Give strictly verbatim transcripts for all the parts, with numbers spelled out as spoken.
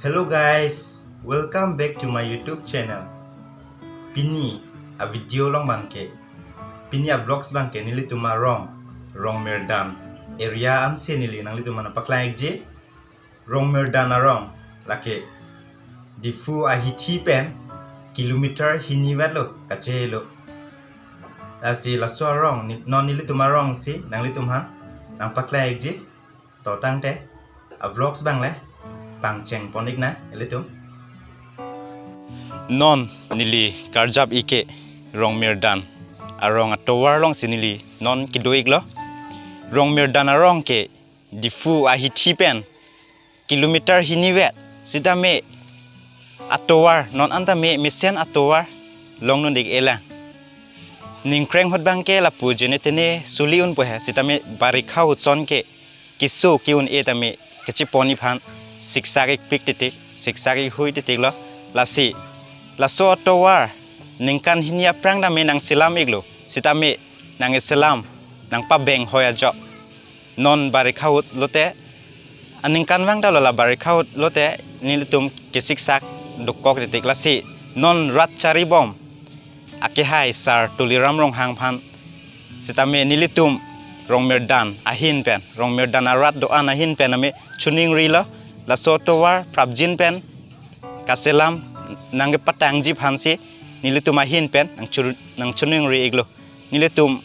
Hello guys, welcome back to my YouTube channel. Pini a video along abangke, pini a vlogs abangke nelitum arong, Rongmirdan area ansi neli nanglitum aphan nangpaklang-ikji. Rongmirdan arong lake Diphu ahithi pen kilometer hini vet lo kachelo. Lasi laso arong ni, non nelitum arong si nanglitum aphan nangpaklang-ikji. To tangte a vlogs abang le pangcheng pon-iknang ilitum. Non neli karjap-ik ke Rongmirdan arong atovar along si neli non kedo-iklo. Rongmirdan arong ke Diphu ahithi pen kilometer hini vet, sitame atovar non anta me mesen atovar longdun-ik-elang. Ningkreng ahut abangke lapu jene tene suli unpo he, sitame barikha ahut ason ke keso ke-un-e tame kachepon-ik aphan siksak-ik pik titik, siksak-ik hui titik lo. Lasi laso atovar ningkan hini aphrang tame nangselam-iklo, sitame nangkeselam, nangpabeng hoi ajok. Non barikha ahut lote, aningkanvang ta lo, la barikha ahut lote nelitum kesiksak dokok titik. Lasi non rat charibom akehai Sar Tuliram Ronghang aphan sitame nelitum Rongmirdan ahin pen, Rongmirdan arat do-an ahin pen tame choningrilo. Laso atovar prapjin pen kaselam nangkepatangji aphansi nelitum ahin pen nangchur-, nangchoningri-iklo. Nelitum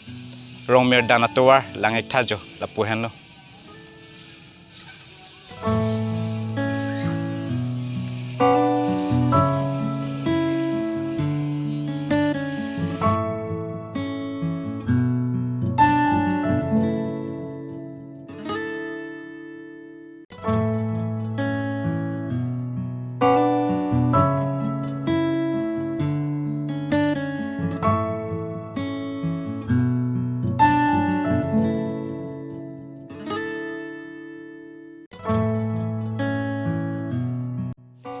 Rongmirdan atovar lang-ik tha jo, lapu henlo.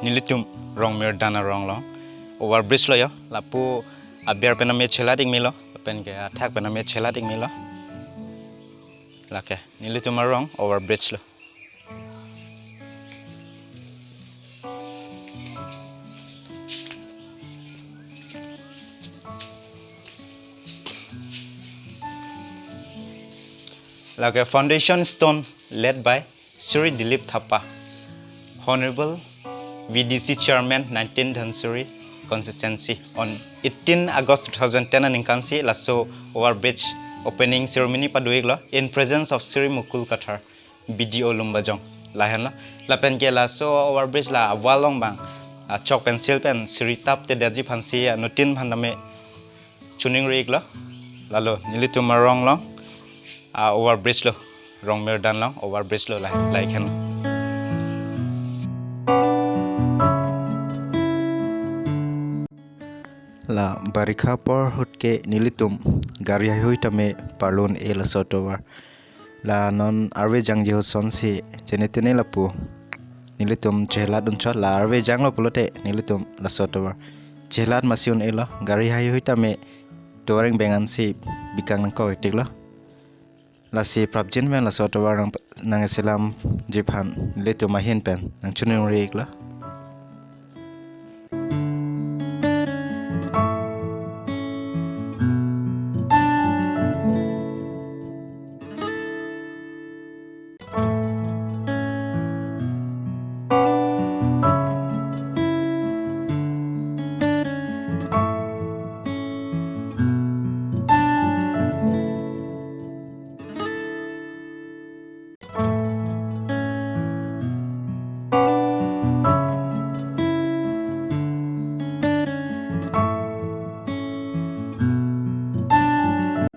Nelitum Rongmirdan arong along over bridge lo jo, lapu aber pen tame chelat-ik melo, lapen ke athak pen tame chelat-ik melo. Lake nelitum arong over bridge lo. Lake foundation stone laid by Shri Dilip Thapa, Honorable V D C Chairman, nineteen Dhansiri Constituency, on eighteen August two thousand ten aningkan si laso over bridge opening ceremony pado-iklo in presence of Shri Mukul Kathar, B D O Lumbajong. Lahenlo. Lapen ke laso over bridge la a-wall along abang, ah, chalk pencil pen siri taptedetji aphansi, ah, anuttin aphan tame choningri-iklo. Lalo nelitum arong along, ah, over bridge lo, Rongmirdan along over bridge lo, la, la-ik henlo. La barikha apor ahut ke nelitum gari heihui tame parlun-e laso atovar. La non arve jangji ahut ason si jene tene lapu nelitum chelat unchot, la arve janglo pulote nelitum laso atovar chelat masi un-elo, gari heihui tame tovar engbeng ansi bikang nangkok-ik tiklo. Lasi prapjin pen laso atovar nang, nangselamji aphan nelitum ahin pen nangchoningri-iklo.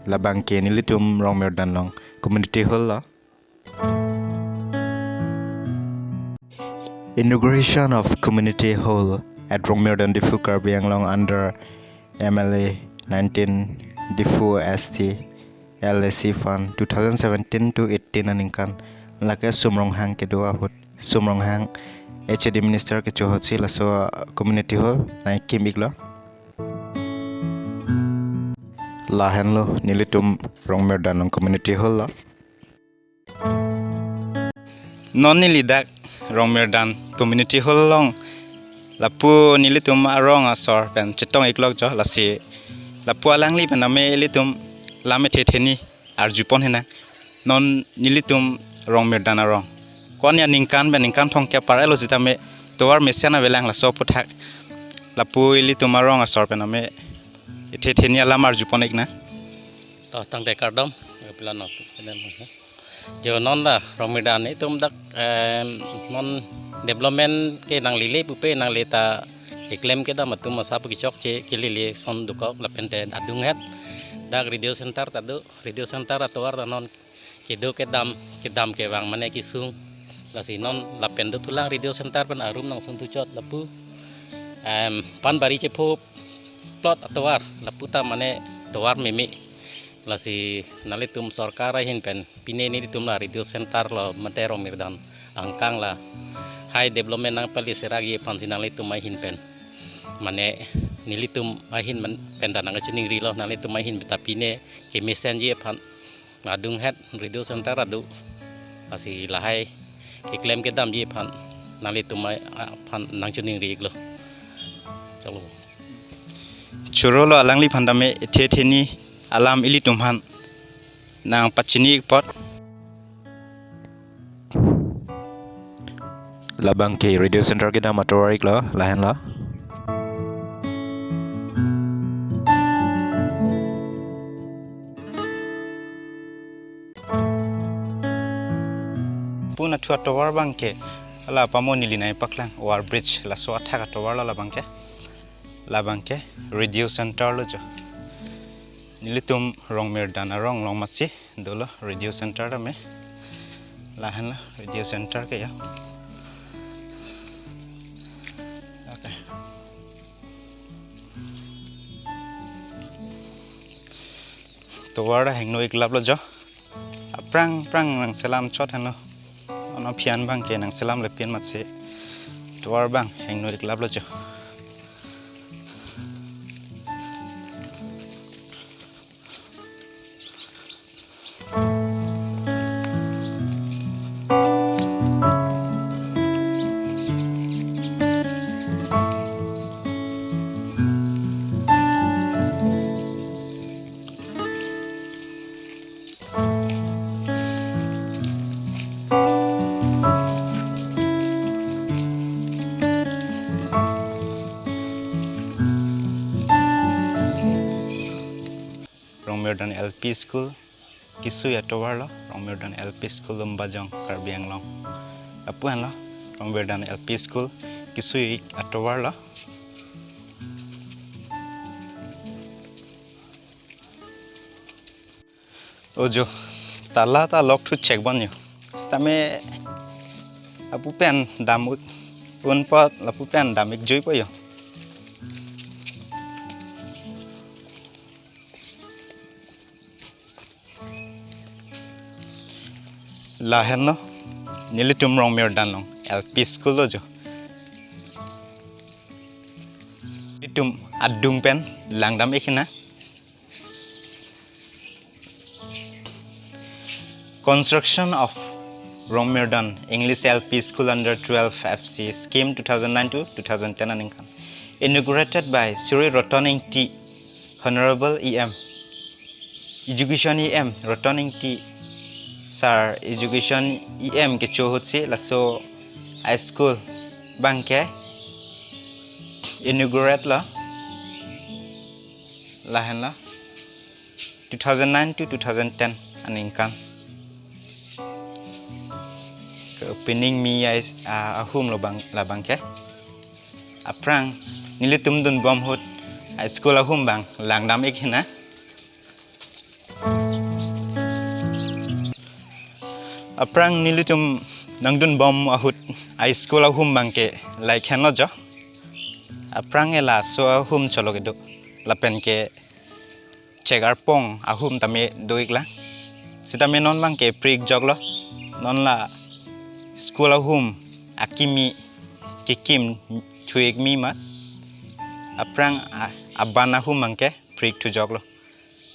Labang ke nelitum Rongmirdan along community hall lo. Inauguration of community hall at Rongmirdan, Diphu, Karbi Anglong under M L A nineteen Diphu S T L A C fund two thousand seventeen to eighteen aningkan, lake Sum Ronghang kedo ahut, Sum Ronghang H A D minister kecho ahut si laso community hall nangkim-iklo. Lahenlo nelitum Rongmirdan along community hall lo. Non neli dak Rongmirdan Community Hall along lapu nelitum arong asor pen chetong iklok jo, lasi lapu alangli pen ame ilitum lam ethe theni arjupon henang. Non nelitum Rongmirdan arong ko-an aningkan pen ningkan thomkep par-etlo sitame tovar mesen avelang, laso aphuthak lapu ilitum arong asor pen ame ethe theni alam arjupon iknang. To tangte kardom, pila no. Jo non la Rongmirdan itum dak, em, non development ke nanglele pupe nangle ta keklem kedam atum asap kechokche kelele ason dokok lapen te adunghet dak radio center ta do, radio center atovar ta non kedo kedam kedam kevang mane kesung, lasi non lapen dothulang radio center pen arum nangsun thuchot lapu, em, panbari chepho plot atovar lapu ta mane tovar meme, lasi nanglitum sorkar ahin pen pine nelitum la radio center lo mate Rongmirdan angkang lahai development nangpali seragi aphansi nanglitum ahin pen mane nelitum ahin pen ta nangkachiningrilo, nanglitum ahin ta pine kemesenji aphan adunghet radio center ado, lasi lahai keklem kedamji aphan nanglitum aphan nangchiningri iklo. Chalo. Chorolo alangliphan tame ethe theni alam ilitum aphan nangpachini ik apot. Labang ke radio center kedam atovar iklo, lahenlo. Pun athu atovar abang ke hala pamo neli nangpaklang over bridge, laso athak atovar lo labang ke. Labang ke radio center lo jo. Nelitum Rongmirdan arong along masi dolo radio center tame. Lahenlo radio center ke ya. Okay. Tovar ta hingno iklap lo jo. Aphrang aphrang nangselam chot henlo. Ono phian abang ke nangselam le phian matsi. Tovar abang hingno iklap lo jo. Rongmirdan L P School, kesui atovar lo, Rongmirdan L P School, Lumbajong, Karbi Anglong. Lapuan lo, Rongmirdan L P School, kesui atovar lo. Ojo, tala ta lock thu chek bon yo. Sitame lapu pen dam ik un apot lapu pen dam ik jui po yo. Lahenlo, nelitum Rongmirdan along L P School lo jo. Nelitum adung pen langdam ik henang. Construction of Rongmirdan English L P School under twelve F C scheme two thousand nine to two thousand ten aningkan. Inaugurated by Shri Roton Engti, Honorable E M, Education E M Roton Engti, Sir Education E M kecho ahutsi laso high school abangke inaugurate lo, lahenlo. Two thousand nine to two thousand ten aningkan. Ke opening mi ais, ah, ahum lo bang, labangke. Aphrang nelitum dunbom ahut high school ahum abang langdam ik henang. Aphrang nelitum nangdunbom ahut high school ahum abangke like henlo jo. Aphrang ke laso ahum cholo kedo. Lapen ke chek arpong ahum tame do ik lang. Sitame non abangke pri ik jok lo. Non la school ahum akimi kekim thu ik mi ma. Aphrang a-, aban ahum abangke pri ik thu jok lo.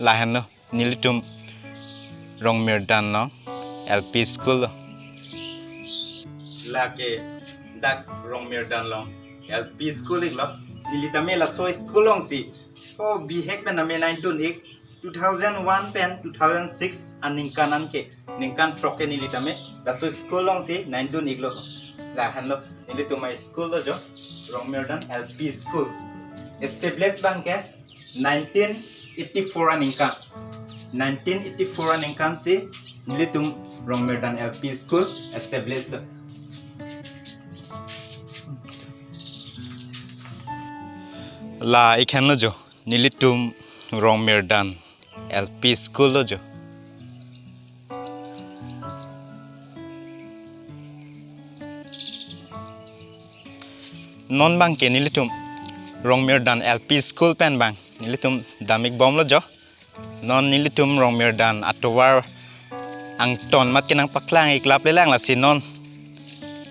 Lahenlo nelitum Rongmirdan along L P School lo. Lake dak Rongmirdan along L P school iklo. Neli tame laso school alongsi, o bihek pen tame nangdun ik, two thousand one pen two thousand six aningkan anke, ningkan throk ke neli tame laso school alongsi nangdun iklo. Lahenlo, nelitum a-school lo jo, Rongmirdan L P school. Establish abangke nineteen eighty-four aningkan. Nineteen eighty-four aningkan si nelitum Rongmirdan L P school establish lo. La ik henlo jo, nelitum Rongmirdan L P school lo jo. Non abangke nelitum Rongmirdan L P school pen abang nelitum dam ik bomlo jo. Non nelitum Rongmirdan atovar angton mat ke nangpaklang ik laple lang, lasi non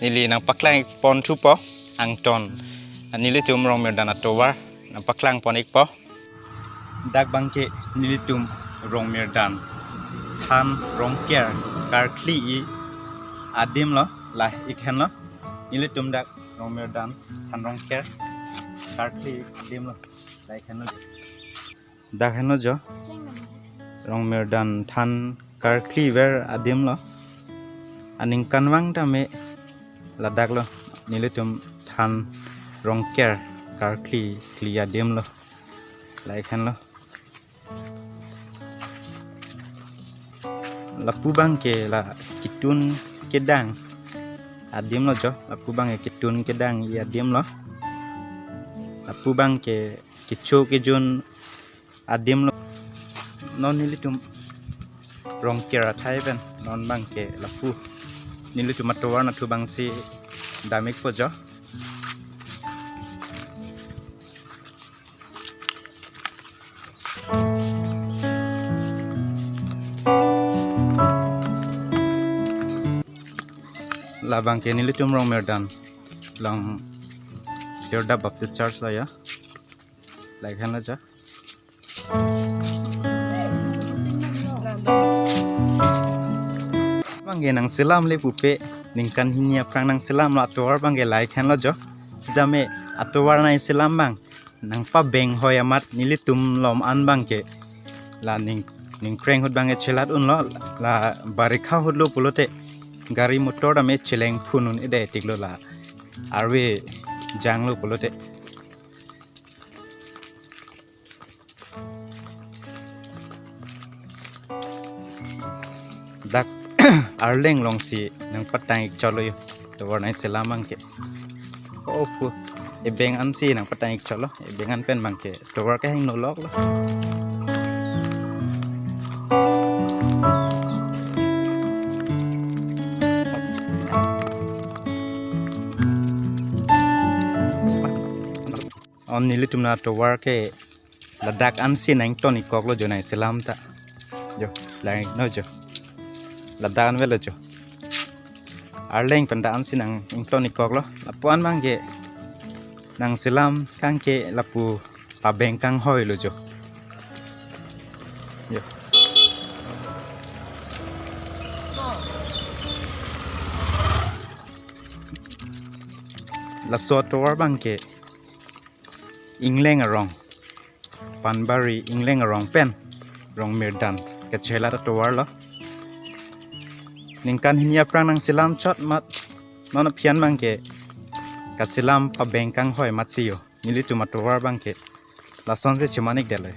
neli nangpaklang ik pon thupo angton. Nelitum Rongmirdan atovar nangpaklang pon ikpo. Dak abangke nelitum Rongmirdan than Rongker karkli-i adim lo, la ik henlo. Nelitum dak Rongmirdan than Rongker karkli-i adim lo, la ik henlo. Dak henlo jo, Rongmirdan than karkli-ver adim lo. Aningkanvang tame ladak lo, nelitum than Rongker karkli kli adim lo, la ik henlo. Lapu abangke la ketun kedang adim lo jo. Lapu abangke ketun kedang-i adim lo. Lapu abangke kecho kejun adim lo. Non nelitum Rongker athai pen non abangke lapu nelitum atovar nathu abangsi dam ikpo jo. Labangke nelitum Rongmirdan along Hirda Baptist Church lo ya. La ik henlo jo. Abangke nangselam le pupe, ningkan hini aphrang nangselam lo atovar abangke, la ik henlo jo. Sitame atovar nangselam abang nangpabeng hoi amat nelitum lom an abangke la ning, ningkreng ahut abangke chelat unlo, la barikha ahut lo pulote gari motor tame cheleng phun un-e det iklo, la arve janglo pulote. Dak arleng alongsi nangpatang ik chotlo yo. Tovar nangselam abangke. O pu, ebeng ansi nangpatang ik chotlo. Ebeng an pen abangke tovar kehingno loklo. On nelitum atovar ke ladak ansi nangton ik koklo jo nangselam ta. Jo, la ik henlo jo. Ladak an avelo jo. Arleng pen dak ansi nangton ik koklo. Lapu-an abangke nangselam kangke lapu pabeng kanghoi lo jo. Jo. Laso atovar abangke Ingleng arong, Panbari Ingleng arong pen Rongmirdan kachelat atovar lo. Ningkan hini aphrang nangselam chot amat non aphi an abangke kaselam pabeng kanghoi amatsi yo. Nelitum atovar abangke lasonsi cheman ik detlo.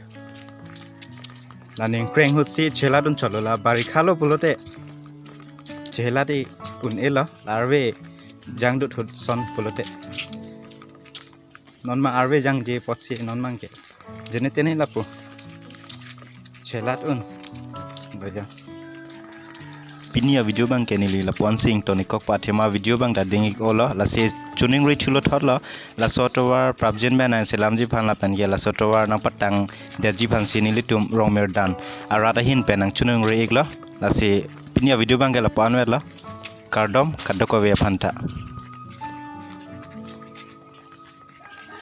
La ningkreng ahutsi chelat un chotlo, la barikha lo pulote chelat ik un-e lo, la arve jangdut ahut son pulote. Non ma arve jangje apotsi non abangke jene tene lapu chelat un. Baja. Pini avideo abangke neli lapu-an si ington ik kok, athema avideo abang ta ding ik olo, lasi choningri thulo thotlo. Laso atovar prapjin pen nangselamji aphan lapen ke laso atovar nangpatang detji aphansi nelitum Rongmirdan arat ahin pen nangchoningri iklo. Lasi pini avideo abangke lapu-an vetlo. Kardom kadokave aphan ta.